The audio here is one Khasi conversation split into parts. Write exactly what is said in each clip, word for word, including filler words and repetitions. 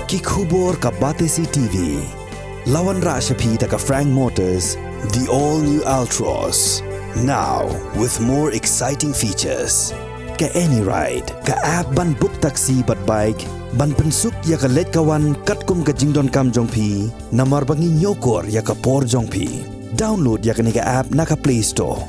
Ki khubor ka Batesi T V. La wanrah sha phi da ka Frank Motors, the all new Altroz. Now with more exciting features. Ka AnyRide, ka app ban book taxi bad bike, ban pynsuk ïa ka leit ka wan katkum ka jingdonkam jong phi, namar ba ngi ñiewkor ïa ka por jong phi. Download ïa kane ka app na ka Play Store.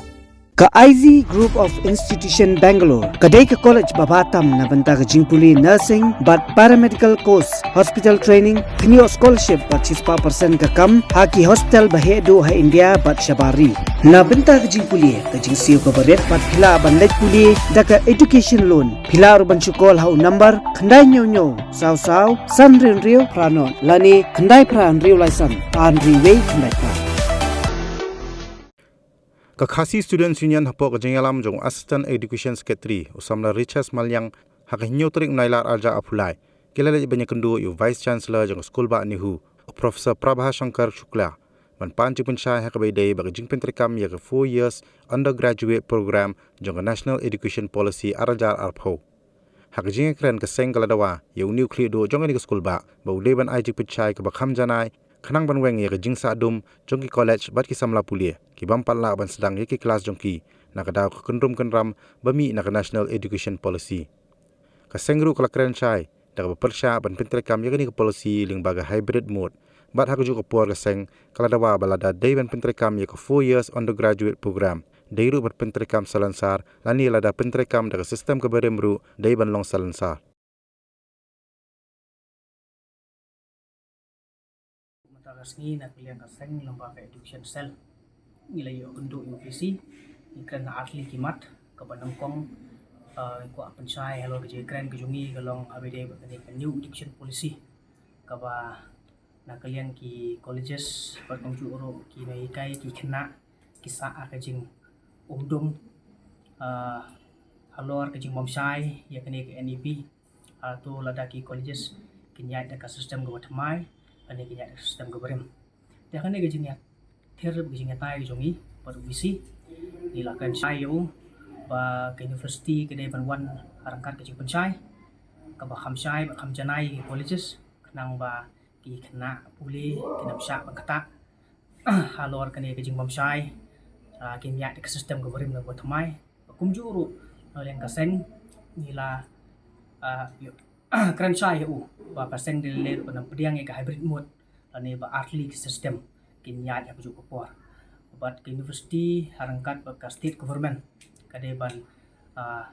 Ka I Z Group of Institution Bangalore ka dei ka college ba bha tam na bynta ka jingpule nursing bad paramedical course, hospital training, pynïoh scholarship bad shispah percent ka kam ha ki hospital ba heh duh ha India bad shabar ri. Na bynta ka jingpule, ka jingsiew kaba rit bad phi lah ban leit pule da ka education loan. Phi lah ruh ban shu call ha u number khyndai hynñiew hynñiew saw saw san hynriew hynriew phra nod lane khyndai phra hynriew lai san ar hynriew wei khyndai phra. Ka Khasi Students Union hapoh ka jingïalam jong u Assistant Education Secretary u samla Richard Maliang, ha ka hynñiew tarik u Nailar arhajar arphew lai, ki la leit ban ïakynduh ïa u Vice Chancellor jong ka skul bah NEHU, u Professor Prabha Shankar Shukla, ban pan jingpynshai ha kaba ïadei bad ka jingpyntreikam ïa ka four years undergraduate program jong ka National Education Policy arhajar arphew. Ha ka jingïakren, ka seng ka la dawa ïa une u khlieh duh jong kane ka skul bah ba u dei ban ai jingpynshai kaba kham janai, khnang ban weng ïa ka jingsahdum jong ki college bad ki samla pule ki bym pat lah ban sdang ïa ki klas jong ki na ka daw ka kynrum kynram ba mih na ka National Education Policy. Ka seng ruh ka la kren shai da kaba pyrshah ban pyntreikam ïa kane ka policy lyngba ka hybrid mode. Bad ha kajuh ka por, ka seng ka la dawa ba lada dei ban pyntreikam ïa ka four years undergraduate program, dei ruh ban pyntreikam salonsar, lane lada pyntreikam da ka system kaba rim ruh, dei ban long salonsar. Mynta ka sngi, na ka liang ka seng lyngba ka Education Cell, ngi la ïoh kynduh ïa u VC. Ngi kren ha artylli ki mat. Kaba nyngkong, ah, ngi kwah pynshai halor ka jingkren ka jong ngi ka long ha kaba ïadei bad kane ka New Education Policy, kaba na ka liang ki colleges bad kumjuh ruh ki nonghikai, ki khynnah, ki sah ha ka jingumdum, ah, halor ka jingbymshai ïa kane ka NEP. Ah, to lada ki colleges kin ïaid da ka system kaba thymmai lane kin ïaid da ka system kaba rim. Te ha kane ka jingïathir, ka jingïatai ka jong ngi bad u VC, ngi la kren shai ïa u ba ka university ka dei ban wan ha ryngkat ka jingpynshai kaba kham shai bad kham janai ïa ki colleges, khnang ba ki khynnah pule kin ym shah ban ktah halor kane ka jingbymshai, ah, kin ïaid da ka system kaba rim lane kaba thymmai. Kumjuh ruh, na ka liang ka seng, ngi la, ah, ïoh kren shai ïa u ba ka seng dei lei ruh ban pdiang ïa ka hybrid mode, lane ba artylli ki system kin ïaid ha kajuh ka por. Bad ka university ha ryngkat bad ka state government ka dei ban, ah,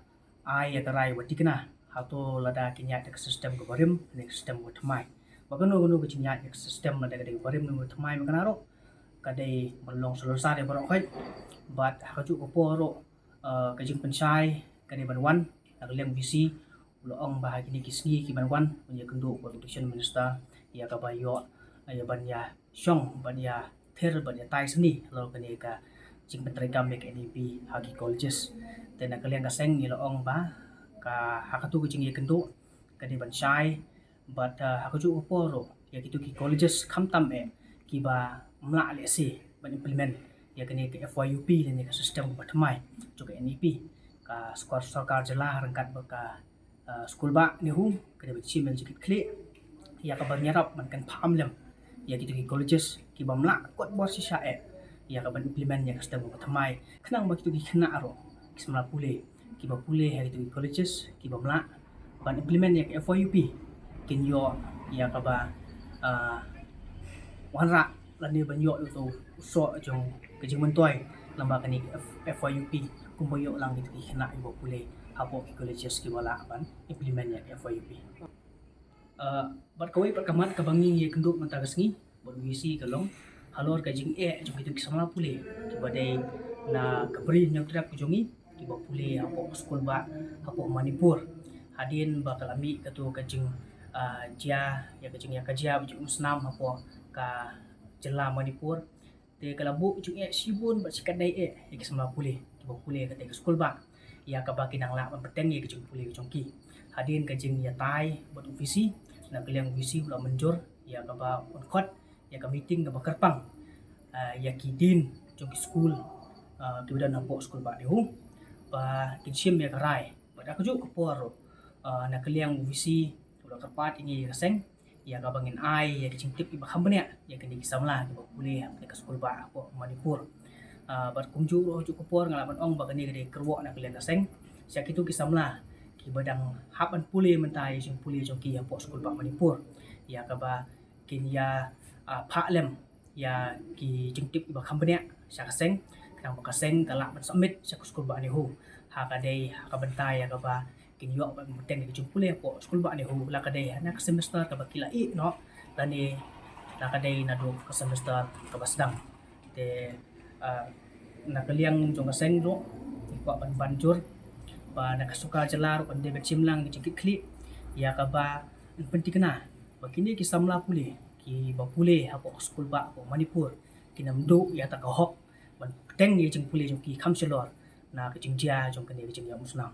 ai ïa ka rai ba thikna hato lada kin ïaid da ka system kaba rim ne ka system kaba thymmai. Ba kano kano ka jingïaid da ka system, lada ka dei kaba rim ne kaba thymmai, ba kane ruh ka dei ban long salonsar ïa baroh khoit. Bad ha kajuh ka por ruh, eh, ka jingpynshai ka dei ban wan. Na ka liang VC u la ong ba ha kine ki sngi ki ban wan, un ïakynduh bad u Education Minister ïa kaba ïoh, ïa ban ïa shong bad ïathir bad ïatai sani halor kane ka jingpyntreikam ïa ka NEP ha ki colleges. Te na ka liang ka seng ngi la ong ba ka, ha kato ka jingïakynduh ka dei ban shai bad, ah, ha kajuh ka por ruh ïa kito ki colleges khamtam eh kiba ym lah lehse ban implement ïa kane ka FYUP lane ka system kaba thymmai jong ka NEP. Ka sor-, sorkar jylla ryngkat bad ka, ah, skul bah NEHU ka dei ban shim ïa ka jingkitkhlieh ïa kaba ïarap ban confirm lem ïa kito ki colleges kiba ym lah kot bor shisha eh ïa kaban implement ïa ka system kaba thymmai, khnang ba kito ki khynnah ruh ki samla pule kiba pule ha kito ki colleges kiba ym lah ban implement ïa ka FYUP kin ïoh ïa kaba, ah, wanrah lane ban ïoh ïa uto u soh jong ka jingmyntoi lyngba kane ka F-, FYUP, kumba ïoh lang kito ki khynnah kiba pule hapoh ki colleges kiba lah ban implement ïa ka FYUP. Ah, bad kawei pat ka mat kaba ngi ïakynduh mynta ka sngi bad u VC ka long halor ka jingeh jong kito ki samla pule kiba dei na ka Bri Hynñiewtrep ka jong ngi kiba pule hapoh skul bah hapoh Manipur. Hadien ba ka la mih kato ka jing, ah, jia ïa ka jingïakajia bad jingumsnam hapoh ka jylla Manipur, te ka la buh jingeh shibun bad shikatdei eh ïa ki samla pule kiba pule ha katei ka skul bah ïa kaba ki nang lah ban bteng ïa ka jingpule ka jong ki. Hadien ka jingïatai bad u VC, na ka liang u VC u la mynjur ïa kaba un khot ïa ka meeting kaba kyrpang, ah, ïa ki dean jong ki skul, ah, kiba don hapoh skul bah NEHU ba kin shim ïa ka rai. Bad ha kajuh ka por ruh, ah, na ka liang u VC u la kyrpad ïa ngi ïa ka seng ïa kaba ngin ai ïa ki jingtip kiba kham bniah ïa kine ki samla kiba pule ha kane ka skulbah hapoh Manipur. Ah, bad kumjuh ruh ha juh ka por nga lah ban ong ba kane ka dei ka kyrwoh na ka liang ka seng sha kito ki samla kiba dang hap ban pule mynta ïa jingpule jong ki hapoh skulbah Manipur, ïa kaba kin ïa, ah, phah lem ïa ki jingtip kiba kham bniah sha ka seng, khnang ba ka seng ka lah ban submit sha ka skulbah NEHU ha ka dei ha ka bynta ïa kaba kin ïoh ban bteng ïa ki jingpule hapoh skulbah NEHU, la ka dei ha kane ka semester kaba ki la ïeh noh lane la ka dei naduh ka semester kaba sdang. Te, ah, na ka liang jong ka seng ruh ngi kwah ban ban jur ba na ka sorkar jylla ruh kan dei ban shim lang ki jingkitkhlieh ïa kaba yn pynthikna ba kine ki samla pule kiba pule hapoh skulbah hapoh Manipur kin ym duh ïa kata ka hok ban bteng ïa ki jingpule jong ki kham shalor na ka jingjia jong kane ka jingïap umsnam.